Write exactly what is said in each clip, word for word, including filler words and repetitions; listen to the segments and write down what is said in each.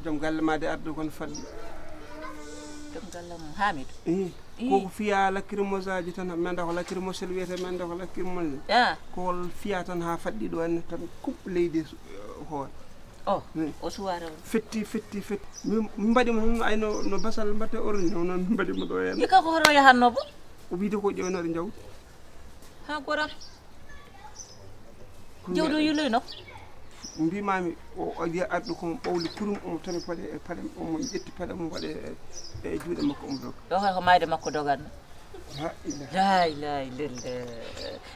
Joom galle ma de arde kon fadde. Joom galle mum Hamidou. Ii. Koko fiya lacrymogène tan, menda ko lacrymogène wiyete, menda ko lacrymogène. Ah. Ko fiya tan ha faddi ɗo en tan kup leydi hoore. Oh, o suwara on. Fetti, fetti, fetti. Min mbaɗi mo noon ay no, no basal mbatte oron no noon min mbaɗi mo ɗo en. Ika ko hono yahanno bo? O wiide ko ƴewnoɗo jawdi. Ha goram. Jawdi o yiloyno. Mbimami o adi arɗo komo ɓawli kurum omo tami paɗe e paɗe omo ƴetti paɗe omo waɗe e juuɗe makko omo doga. Ɗo kay ko mayde makko dogatno. La ilaha illallah.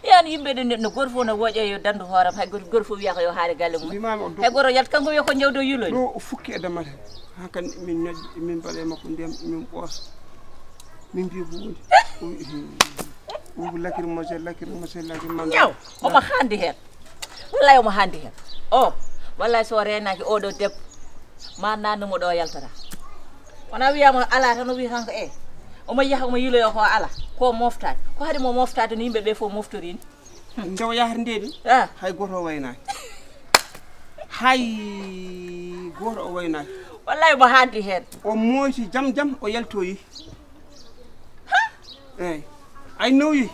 Yan yimɓe ɗe no goto fof no woƴa yo dandu hooram hay goto goto fof wiya ko yo haare galle mum. Mbimami o doga. Hay goto yalta kanko wiya ko jawdi o yiloyno. Ɗo o fukki e damal he. Hakan min ñoƴƴi min mbaɗe makko ndiyam min ɓoosa. Min mbi ko woni. Ɗum ko lacrymogène, lacrymogène, lacrymogène. Ñaw, omo haandi heen. Wallay omo haandi heen. O, wallay so reenaaki oɗo debbo, ma nannu mo ɗo yaltata. Wona wiyama ala tan o wi kanko e omo yaha omo yiloyo ko ala ko moftaade ko haɗi mo moftaade no yimɓe ɓe fof moftori ni. Ndew yahata nde ni. Ah. Hay goto o waynaaki. Hay goto o waynaaki. Wallay mo haandi heen. O moyti jam jam o yaltoyi. Eyyi. Ay nawyi.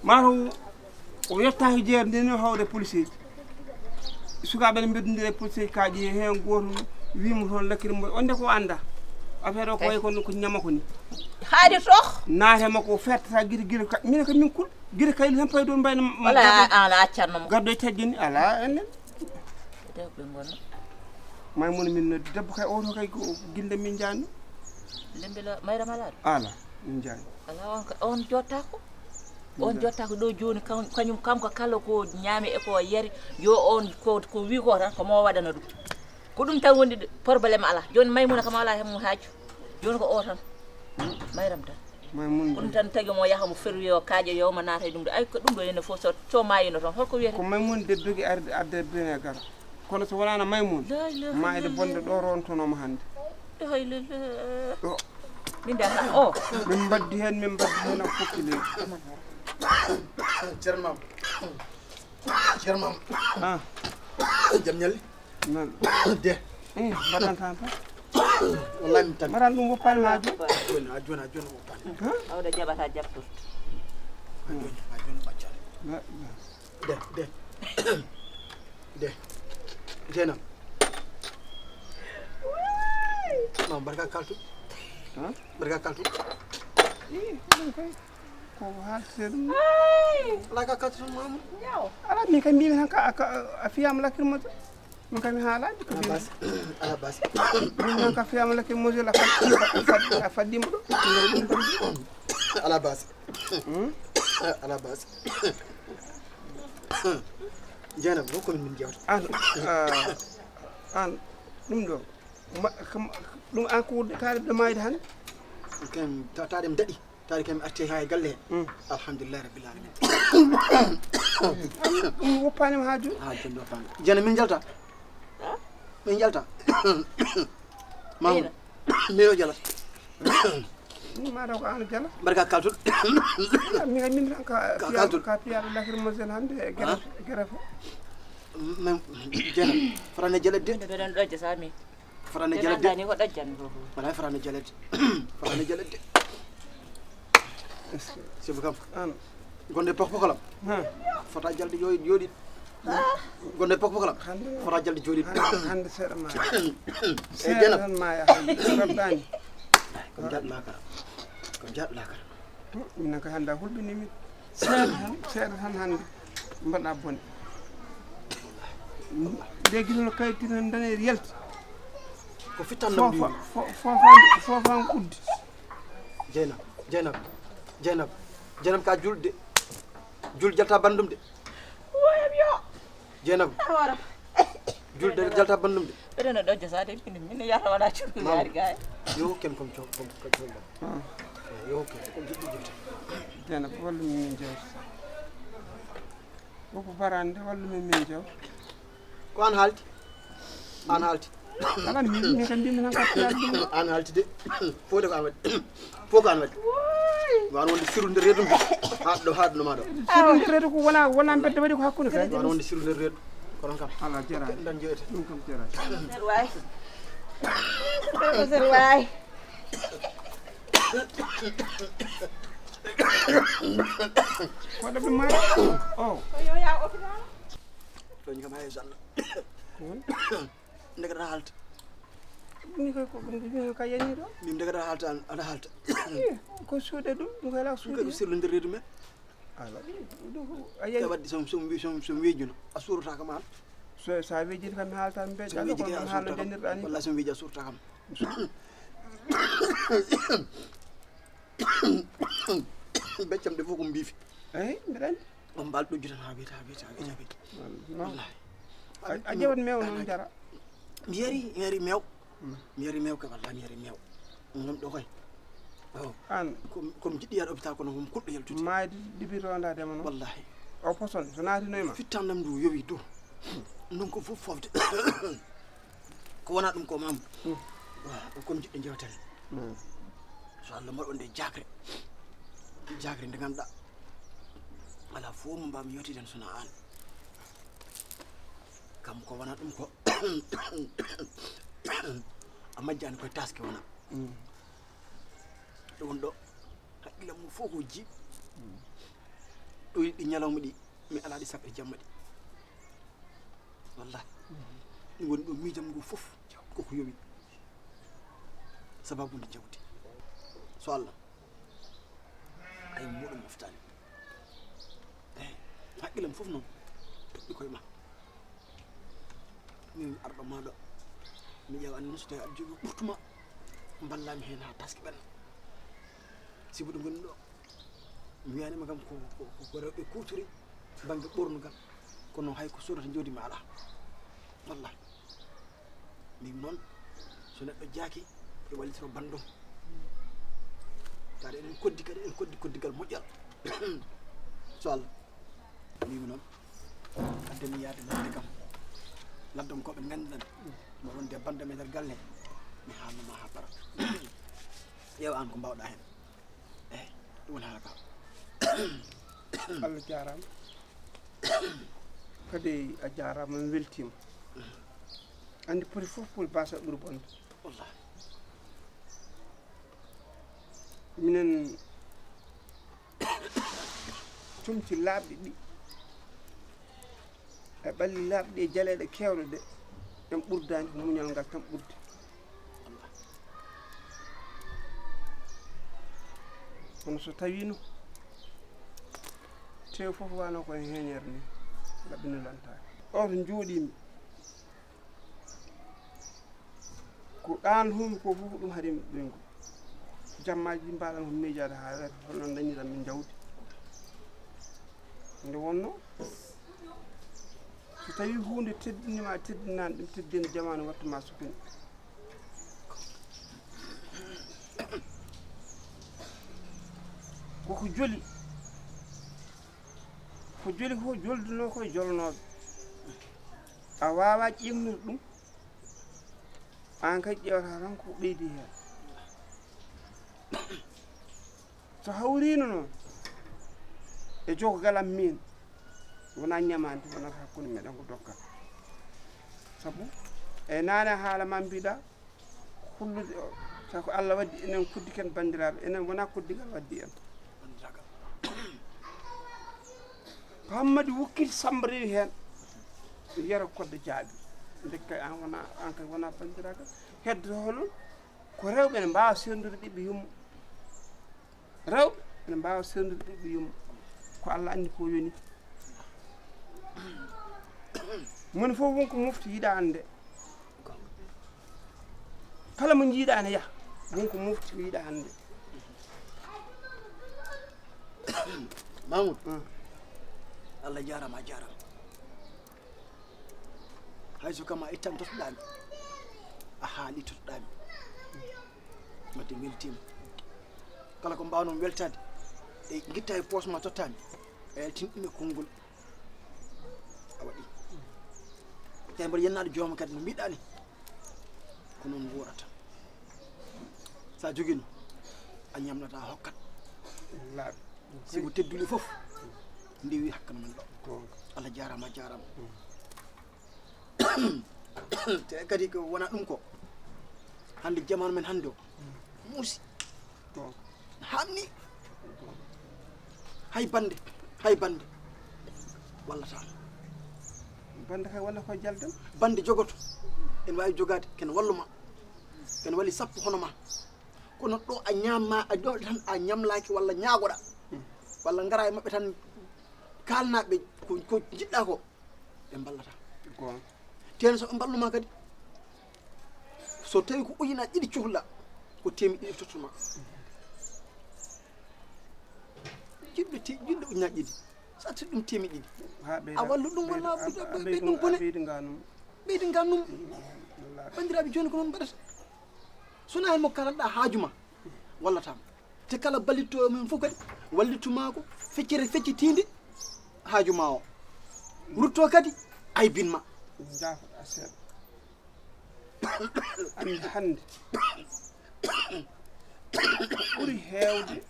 Mataw o yettaaki jeere nde ni hawde policeji. Sukaaɓe ne mbeddondiri e policeji kaaƴi heen gooto wiimo toon lakkiri mo onde ko annda. Affaire o ko wayi kono ko ñama ko ni. Haade toh. Naate makko o fertata gite gite ka min ka min kul. Gite kayli tan paydo mbayna. Wala ala accanno mo. Gardo e teggini ala enen. Dewɓe ngonno. Maymuna min noddi debbo kay oto kay ko gilde min jaani. Lembela mayra malade. Ala min jaani. Ala on on jottako. On jottako ɗo joni kañum kanko kala ko ñaami e ko yari yo on ko ko wi ko tan ko mo waɗana ɗum. Ko ɗum tan woni problème ala joni maymuna kam ala hemum haaju. Joni ko o tan. Mayram tan. Ko ɗum tan tagi mo yaha mo ferwi o kaaƴa yo ma naata e ɗum ɗo ay ko ɗum ɗo ene fof so so mayino toon holko wiyete ko maymun de dogi arde adde bene gara kono so wonano maymun ma ede bonde ɗo rontonomo hannde min da o min mbaddi heen min mbaddi heen a fokki leydi ceerno mam ceerno mam jam ñalli de mbaɗan tan tan wallahi mi tan mbaɗan ɗum woppani ma joni joni a joni a joni woppani awɗa jaɓata jaɓto a joni a joni ɓaccani de de de jenam ma mbarka kaltu mbarka kaltu ko haal seeɗa ala ka kaltu tan mamu ala min kam mbimi tan ka a fiyama lakkirmo Min kam mi haalaani ko ala bas ala bas min noon ka fiyama lake mosel a faddima ɗo ala bas ala bas jeenam ɗo komin min jewta an an ɗum ɗo ɗum an ko taade ɗo mayde han kam taade mi daɗi Taari kam mi arti ha e galle he. Alhamdulillahi rabbil alamin. Ɗum woppanima ha joni. Ha joni woppanima. Jana min jalta. Min jalta. Mamu. Min o jalat. Mataw ko an jala. Barka kaltul. Min min ka kaltul ka piyaɗo lakir mo sen hande gere gere fo. Min jana. Farane jalat de. Min ɓe ɗon ɗojja sami. Farane jalade. Ni ko ɗajjan ko. Wala farane jalade. Farane jalade. Sibu kam. An. Gonde pok pokolam. Ha. Fata jalde yoy yodi. Gonde pok pokolam. Fata jalde jodi. Hande seeɗa ma. E janam. Ma ya. Rabbani. Ko jadla kala. Ko jadla kala. Min ka handa hulbini min. Seeɗa tan seeɗa tan hannde mbaɗa bone. Nde gila no kayitiri tan daneeri yalti. Ko fittanno mi. Fofan uddi. Jeynab jeynab jeynab jeynab ka julde jul jalta bandum de. Woyam yo. Jeenabu. Hoore. Julde jalta bandum de. Ɓeɗen no ɗojja sa de min min yata wala cuɗu yaari gaay. Yo ken kom com kom kom com. Yo ken kom jiddi jota. Jeenabu wallu min min jawta. Koko barande wallu min min jawta. Ko an halti. An halti. Alan min min kan dimmi nan ka. An halti de. Fode ko an wadi. Fof ko an waɗi. Wano wonde siru nder reedu ndu. Haɗo haɗo ma ɗo. Siru nder reedu ko wona wona mbedda waɗi ko hakkunde kay. Wano wonde siru nder reedu. Kono kam. Ala jara. Dan joyete. Ɗum kam jara. Way. Waay. Waɗa ɓe mari. O. Ko yo yaa opitaal. Ɗon kam hay so Allah. Ndekata haalta. Ni ko, ko ɗum ɗum ka yani ɗo. Min ndekata haalta, aɗa haalta. Ko suuɗe ɗum, ɗum kala suuɗe. Ko sirlu nder reedu men. Ala ɗum ɗum a yani. Wadde som som wi som som wejuno a surata kam an. So sa wejini kam haalta mi be jalo ko haala janirɗa ni. Walla som weji a surata kam. Beccam de fof ko mbifi. Eyi mbiɗa andi. On mbal ɗojjutan ha wiyta ha wiyta ha wiyta ha wiyta. Wallahi. A ƴewat mew noon jara. Mi yari mi yari mew. Mi yari mew ka wallahi mi yari mew. Ngam ɗo koy. O an ko mi jiɗɗi yaade hôpital kono hom kuɗɗo yaltude. Maayde ɗiɓi rondaade mo noon. Wallahi. O poson so naatinoy ma. Fittandam ndu yowi du. Noon ko fof fofde. Ko wona ɗum ko mam. Wa ko mi jiɗɗo jewtere. So Allah mbaɗo nde jagre. Jagre nde ganduɗa. Ala fof mo mbawmi yewtiden sona an. Kam ko wona ɗum ko a majjani koye taske wona. Ɗo won ɗo haqqillam mum fof ko jiiɓ. Ɗo yiɗi ñalawma ɗi mi ala ɗi sappo e jamma ɗi. Wallahi ɗum woni ɗo miijam ngu fof koko yowi. Sababu nde jawdi so Allah. Ay muɗum moftani. Eyi haqqilam fof noon toɗɗi koye ma. Min arɗo maɗo mi ƴewa anni so tawi aɗa jogui ɓurtuma mballami hen ha taski ɓenna. Sibuɗo gonɗo ɗo mi wiyanima kam ko ko rewɓe kuturi banggue ɓornugal. Kono hay ko sodata jawdi ma ala. Wallahi. Min noon so neɗɗo jaaki e wallitoro bandum. Kadi eɗen koddi kadi eɗen koddi koddigal moƴƴal. So Allah mbimi noon addani yaade ladde kam. Laddam ko ɓe ganduɗen mo wonde bandam e nder galle. Mi haalnoma ha para. Ƴeew an ko mbawɗa hen. Eyi ɗum woni haala ka. Allah jarama. Kadi a jarama mi weltima. Andi poti fof poti basa ɓuuri bonde. Wallahi. Minen comci laaɓɗi ɗi e ɓalli laaɓɗi e jaleeɗe kewɗe de en ɓurdani ko muñal ngal tan ɓurdi. Kono so tawino tew fof wano ko e heñere ni laɓɓino lantaki. Oto jooɗimi ko ɗan humi ko fof ɗum haɗimi ɓeygu. Jammaji mbaɗan ko miijade ha weeta hono dañiran min jawdi. Nde wonno so tawi hunde teddinima teddinani ɗum teddina jamanu wattuma sukuni. Koko joli ko joli ko jolduno koye jolnoɓe. A wawa ƴeŋnude ɗum. An kadi ƴewata tan ko ɓeydi hen. So hawrino noon e jogogal am min wona ñamande wonata hakkunde meɗen ko dokkal. Sabu e nane haala ma mbiɗa hullude o sako Allah waddi enen koddi ken bandiraɓe enen wona koddigal waddi en. Hammadi wukkil samba rewi hen. Yero kodde jaabi. Ndekka an wona an kay wona bandiragal. Heddo hono ko rewɓe ne mbawa sendude ɓiɓɓe yumma. Rewɓe ne mbawa sendude ɓiɓɓe yumma. Ko Allah andi ko yoni. Moni fof wonko mofti yiɗa ande. Kala mo jiiɗa ne yaha wonko mofti ko yiɗa hande. Mamoud. Allah jarama a jarama. Hayso kam a ittan totoɗami a haali totoɗami. Wadde weltima kala ko mbawnon weltade e guitta e poche ma tottami a yaltin ɗum e konngol. A waɗi tawi mboɗo yennaɗo jooma kadi no mbiɗa ni ko noon nguurata. Sa jogino a ñamnata hokkat. Laaɓi. Sibu tedduli fof ndewi hakkano men ɗo. Allah jarama a jarama. Te kadi ko wona ɗum ko Hannde jamaanu men hannde o muusi. Hamni. Hay bannde, hay bannde wallataama. Bannde kay walla koye jalden. Bannde jogoto, ene waawi jogaade, kene wallu ma, kene wali sappo hono ma. Kono ɗo a ñaamma, a ɗo tan a ñamlaaki walla ñaagoɗa, walla ngara e maɓɓe tan kaalnaɓe ko, ko njiɗɗa ko, ɓe mballata. Goonga. Teno so ɓe mballuma kadi, so tawi ko ujunaaji ɗiɗi cohla, ko teemi ɗiɗi tottuma. Jiɗɗo te-, jiɗɗo ujunaaji ɗiɗi, so a totti ɗum teemi ɗiɗi, a wallu ɗum walla a ɓeydi ɗum bone. Ɓeydi nganum. Banndiraaɓe, jooni ko noon mbaɗata. Sona hen mo kalanɗa haaju ma, wallataama. Te kala ballitto men fof kadi, wallitu ma ko feccere feccitiinde haaju ma o. Rutto kadi, aybin ma. Jaafoɗa seeɗa. Anndi hannde ɓuri heewde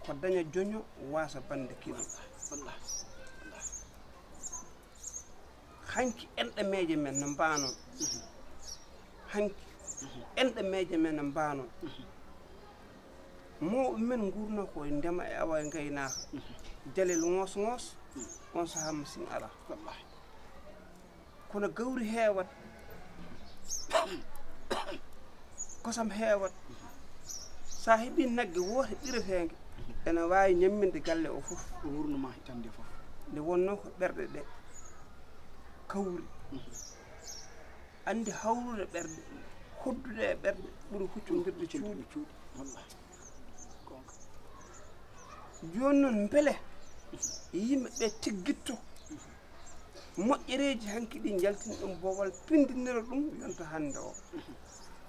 ko daña joño, waasa bannde kilo. Wallahi. Wallahi. Hanki enɗe meeje men no mbaano. Hanki enɗe meeje men no mbaano. Mawɓe men nguurno ko e ndema e awa e ngaynaaka. Jalel ŋoos ŋoos, on sahaa machine alaa. Wallahi. Kono gawri heewat, kosam heewat. So a heɓii nagge woote ɓireteenge, ene waawi ñamminde galle o fof. Ko wurnuma hitande fof. Nde wonnoo ko ɓerɗe ɗe kawri. Anndi hawrude ɓerɗe, hoddude e ɓerɗe ɓuri huccondirde cuuɗi. Cuuɗi, wallahi. Goonga. Jooni noon, mbele yimɓe ɓe tiggitto moƴƴereeji hanki ɗi, njaltina ɗum boowal, pinndinira ɗum yonta hannde o.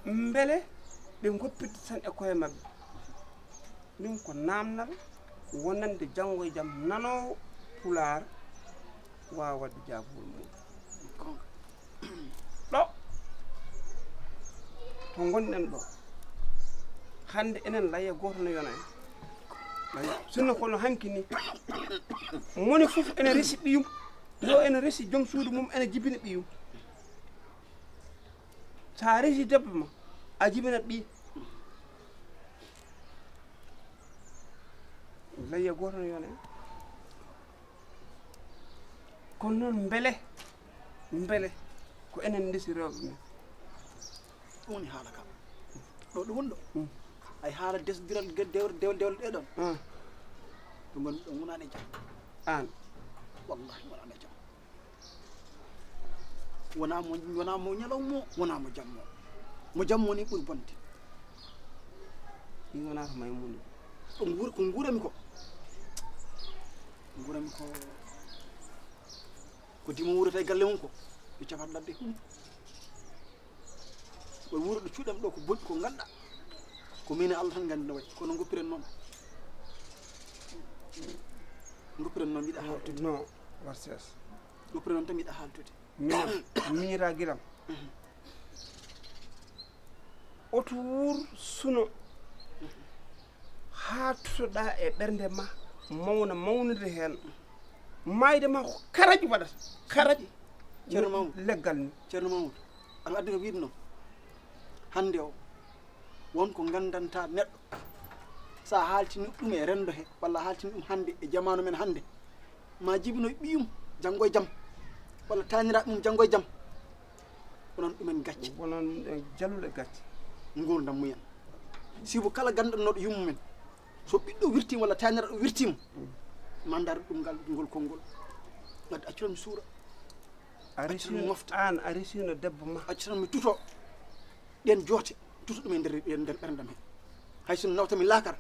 Mbele ɓe ngoppita tan e koye maɓɓe. Ɗum ko naamnal wonande janngo e jam nanoowo Pulaar waawa waɗde jaabuwol muɗum. Ɗo to ngonɗen ɗo, hannde enen laye gooto no yona en. Sinno kono hanki ni, moni fof ene resi ɓiyum, yo ene resi joom suudu mum, ene jibina ɓiyum. So a resi debbo ma, a jibinat ɓiy. Laye gooto no yona en. Kono noon mbele, mbele ko enen ndesi rewɓe men. Ɗum woni haala ka. Ɗo ɗum woni ɗo. Hmm. Ay haala desdiral ge-, dewle, dewle, dewle ɗe ɗon. Hmm. Ɗum woni ɗum wonaani e jam. Aan. Wallahi wonaani e jam. Wonaa mo, wonaa mo ñalawma o, wonaa mo jamma o. Mo jamma o ni ɓuri bonde. Ɗum wonaa ko Maymuna. Ko nguur-, ko nguurami ko. Nguurami ko, ko dimo wuurata e galle mum ko. Mi cafat ladde. Ko wuuro ɗo cuuɗam ɗo ko bonɗi ko ngannduɗaa. Ko min e Allah tan nganndi no wayi. Kono ngoppiren noon. Ngoppiren noon, mbiɗa haaltude. No, warses. Ngoppiren noon tan, mbiɗa haaltude. Min, miñiraa giram. Oto wuur suno. Haa tutoɗaa e ɓernde ma, mawna mawnude heen. Maayde ma ko karaƴi waɗata. Karaƴi. Ceerno Mamoudou. Leggal ni. Ceerno Mamoudou, aɗa addi ko wiide noon. Hannde o, won ko nganndantaa neɗɗo. So a haaltini ɗum e renndo he, walla a haaltini ɗum hannde e jamaanu men hannde, ma jibinoy ɓiyum janngo e jam, walla taaniraaɓe mum janngo e jam. Onon ɗumen gacce. Onon ɗumen jalluɗe gacce. Nguurndam mumen. Sibu kala ganndanɗo yummum en, so ɓiɗɗo wirtiima walla taaniraaɗo wirtiima, ma ndaar ɗum ngal, ngol konngol. Ngaddi accu tan mi suura. A resino, aan a resino debbo ma. Accu tan mi tuto. Ɗen joote, tuto ɗum e nder, e nder ɓerndam he. Hay so nawta mi laakara,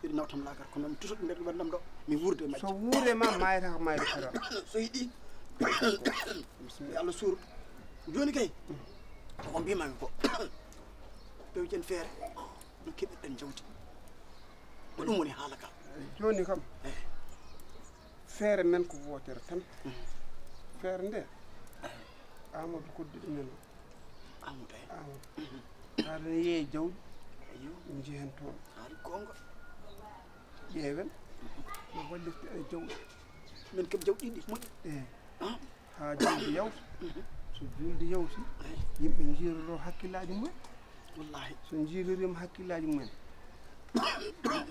ɗiɗi nawtam laakara, kono mi tuto ɗum nder ɓerndam ɗo, mi wuurda e majje. So wuure ma, maayata ko maayde kara. So yiɗi, yo Allah suur. Jooni kay, ko mbimami ko, pewjen feere, no keɓirɗen jawdi. Ko ɗum woni haala ka. Jooni kam, eh, feere men ko wootere tan. Mhm. Feere nde, eh, Amadou koddiɗo men o. Amadou, eh. Amadou. Mhm. Aɗa yeeya jawdi, ayyo, njehen toon. Haali goonga. Ƴeewen, mhm, no wallirte en jawdi. Min keɓ jawɗi ɗi moƴƴi. Eh. Ah. Haa jawdi yawta. Mhm. So Julde yawti, yimɓe njiiroro hakkillaaji mumen. Wallahi. So njiiloriima hakkillaaji mumen,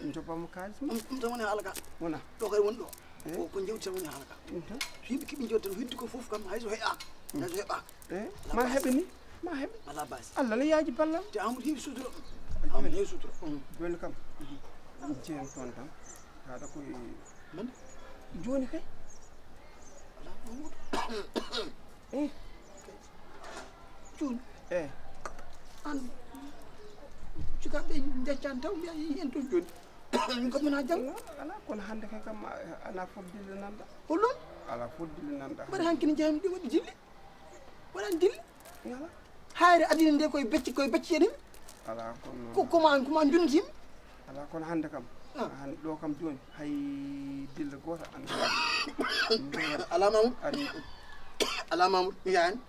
njoɓamo kaalis ma. Ɗum, ɗum tan woni haala ka. Wona. Ɗo kay woni ɗo. Eh? Ko, ko jewti tan woni haala ka. Ɗum tan. So yimɓe keɓi jewte tan, heddi ko fof kam, hay so heɓaaka. Mm. Hay so heɓaaka. Eh? Ala ma baasi. Heɓe ni, ma heɓe. Ala baasi. Allah ne yaaji ballal. Te Amadou heɓi sutura. Amadou heɓi sutura. Mm. Jooni kam, ɗum jeyan toon tan. Haɗa koye man? Jooni kay. Ala Mamoudou. Eh. Jooni. Eh. An, sukaaɓe njaccaani taw mbiya en toon jooni. Min kam wona jam. Ala, kono hannde kay kam, a, ala fof dille nanɗa. Holɗum? Ala fof dille nanɗa. Mbaɗa hanki ne njahmi ɗi waɗi jilli. Waɗan dille. Ala. Hayre adina nde koye becce, koye becce ɗin. Ala, kono. Ko, ko ma, ko ma junnitim. Ala, kono hannde kam. Ah. Hannde ɗo kam jooni, hay dille gooto annda. Ala Mamoudou. Ari. Ala Mamoudou, mi yaani.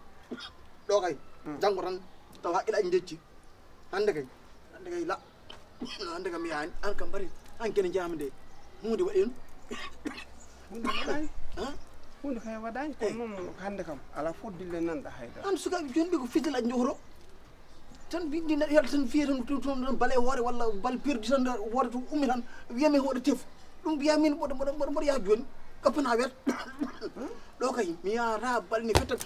Ɗo kay, hmm, janngo tan, tawa haqqillaaji njecci. Hannde kay, hannde kay la. Hannde kam mi yaani, an kam bari, an kene jaami de. Huunde waɗi en. Huunde waɗaani. Han? Huunde kay waɗaani, kono, eh, noon hannde kam, ala fof dille nanɗa haydara. An sukaaɓe jooni ɓe ko fitillaaji njogoto. Tan mbiɗi neɗɗo yalta tan fiya tan, to, to, tan bale hoore walla bal perdu tan, wooda to ummi tan, wiyami hoɗo tef. Ɗum mbiya min mboɗo, mboɗo, mboɗo, mboɗo yaha jooni, kappana wet. Ɗo kay, mi yaha balni fetta.